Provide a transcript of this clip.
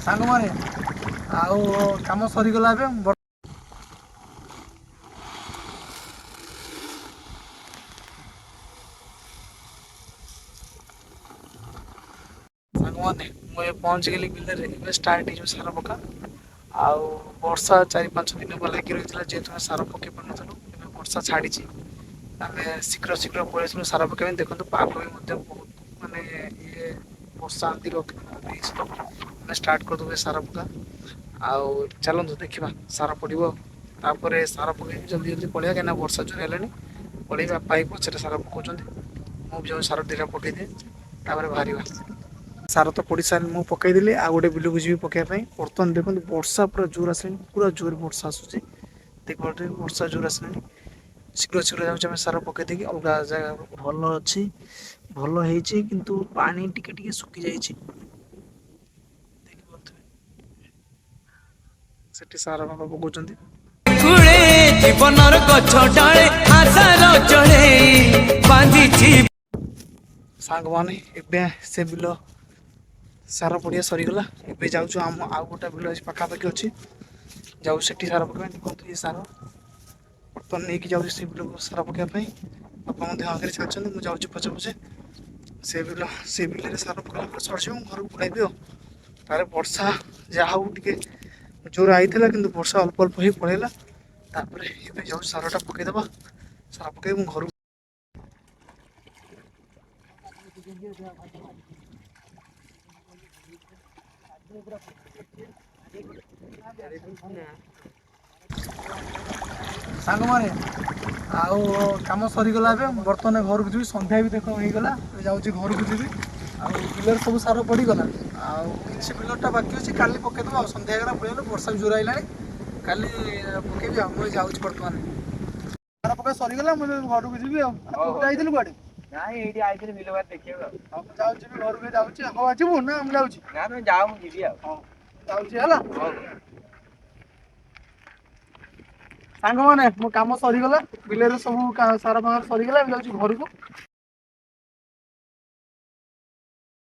ସାଙ୍ଗମାନେ, ଆଉ କାମ ସରିଗଲା ଏବେ। ସାଙ୍ଗମାନେ, ମୁଁ ଏବେ ପହଞ୍ଚିଗଲି ବିଲରେ। ଏବେ ଷ୍ଟାର୍ଟ ହେଇଯିବ ସାର ପକା। ଆଉ ବର୍ଷା 4-5 ଦିନ ହେବ ଲାଗି ରହିଥିଲା, ଯେହେତୁ ଆମେ ସାର ପକେଇ ପାରୁନଥିଲୁ। ଏବେ ବର୍ଷା ଛାଡ଼ିଛି, ଆମେ ଶୀଘ୍ର ଶୀଘ୍ର ପଳେଇ ଆସିଲୁ ସାର ପକେଇବା ପାଇଁ। ଦେଖନ୍ତୁ, ପାଗ ବି ମଧ୍ୟ ବହୁତ ମାନେ ଇଏ ବର୍ଷା ଏମିତି ଦେଇଛି, ତ ଆମେ ଷ୍ଟାର୍ଟ କରିଦେବୁ ଏ ସାର ପକା। ଆଉ ଚାଲନ୍ତୁ ଦେଖିବା ସାର ପଡ଼ିବ, ତାପରେ ସାର ପକେଇକି ଜଲ୍ଦି ଜଲ୍ଦି ପଳେଇବା, କାହିଁକିନା ବର୍ଷା ଜୋର ହେଲାଣି। ପଳେଇବା। ଭାଇ ପଛରେ ସାର ପକାଉଛନ୍ତି, ମୁଁ ବି ଯାଉଛି ସାର ଦୁଇଟା ପକେଇଦିଏ, ତାପରେ ବାହାରିବା। ସାର ତ ପଡ଼ି ସାରିଲି, ମୁଁ ପକେଇଦେଲି। ଆଉ ଗୋଟେ ବିଲକୁ ଯିବି ପକେଇବା ପାଇଁ। ବର୍ତ୍ତମାନ ଦେଖନ୍ତୁ, ବର୍ଷା ପୁରା ଜୋର ଆସିଲାଣି, ପୁରା ଜୋର ବର୍ଷା ଆସୁଛି। ଦେଖିପାରୁଥିବେ, ବର୍ଷା ଜୋର ଆସିଲାଣି। ଶୀଘ୍ର ଶୀଘ୍ର ଯାଉଛି, ଆମେ ସାର ପକେଇ ଦେଇକି ଅଲଗା ଜାଗା। ଭଲ ଅଛି, ଭଲ ହେଇଛି, କିନ୍ତୁ ପାଣି ଟିକେ ଟିକେ ଶୁଖି ଯାଇଛି। ଦେଖିପାରୁଥିବେ, ସେଠି ସାର ବାବା ପକଉଛନ୍ତି। କୂଳେ ଜୀବନର ଗଛ ଡାଳେ ଆଶାର ଚଢେଇ ବାନ୍ଧିଛି। ସାଙ୍ଗମାନେ, ଏବେ ସେ ବିଲ ସାର ପଡ଼ିଆ ସରିଗଲା। ଏବେ ଯାଉଛୁ, ଆମ ଆଉ ଗୋଟେ ବିଲ ଅଛି, ପାଖାପାଖି ଅଛି, ଯାଉ ସେଠି ସାର ପକେଇବା। ଦେଖନ୍ତୁ, ଏ ସାର ବର୍ତ୍ତମାନ ନେଇକି ଯାଉଛି ସେ ବିଲକୁ ସାର ପକେଇବା ପାଇଁ। ବାପା ମଧ୍ୟ ଆଗରେ ଚାଲିଛନ୍ତି, ମୁଁ ଯାଉଛି ପଛେ ପଛେ। ସେ ବିଲରେ ସାର ପକେଇଲା ପରେ ସରିଯିବ, ମୁଁ ଘରକୁ ପଳାଇବି। ଆଉ ତାପରେ ବର୍ଷା ଯାହା ହଉ ଟିକେ ଜୋର ଆଇଥିଲା, କିନ୍ତୁ ବର୍ଷା ଅଳ୍ପ ଅଳ୍ପ ହେଇ ପଳେଇଲା। ତାପରେ ଏବେ ଯାଉଛି ସାରଟା ପକେଇଦେବା। ସାର ପକେଇ ମୁଁ ଘରକୁ। ସାଙ୍ଗମାନେ, ଆଉ କାମ ସରିଗଲା। ଏବେ ବର୍ତ୍ତମାନ ଘରକୁ ଯିବି। ସନ୍ଧ୍ୟା ବି ଦେଖ ହେଇଗଲା। ଏବେ ଯାଉଛି ଘରକୁ ଯିବି। ଆଉ ବିଲରେ ସବୁ ସାର ପଡ଼ିଗଲା, ଆଉ କିଛି ବିଲଟା ବାକି ଅଛି, କାଲି ପକେଇଦେବା। ଆଉ ସନ୍ଧ୍ୟା ହେଇଗଲା, ପଳେଇଗଲା, ବର୍ଷା ବି ଜୋର ଆଇଲାଣି, କାଲି ପକେଇବି। ଆଉ ମୁଁ ଯାଉଛି ବର୍ତ୍ତମାନ। ସାର ପକା ସରିଗଲା, ମୁଁ ଏବେ ଘରକୁ ଯିବି। ଆଉ ତୁ ଯାଇଥିଲୁ କୁଆଡ଼େ? ନାଇଁ, ଏଇଠି ଆଇଥିଲି ବିଲ ବାଡ଼ି ଦେଖିବାକୁ। ଆଉ ହଉ, ମୁଁ ଯାଉଛି ବି, ଘରକୁ ଯାଉଛି। ହଉ, ଆସିବୁ ନା ମୁଁ ଯାଉଛି? ନା, ତମେ ଯାଅ, ମୁଁ ଯିବି ଆଉ। ହଉ, ଯାଉଛି, ହେଲା। ହଉ। ସାଙ୍ଗମାନେ, ମୋ କାମ ସରିଗଲା, ବିଲରେ ସବୁ ସାର ଫାର ସରିଗଲା। ଏବେ ଯାଉଛି ଘରକୁ।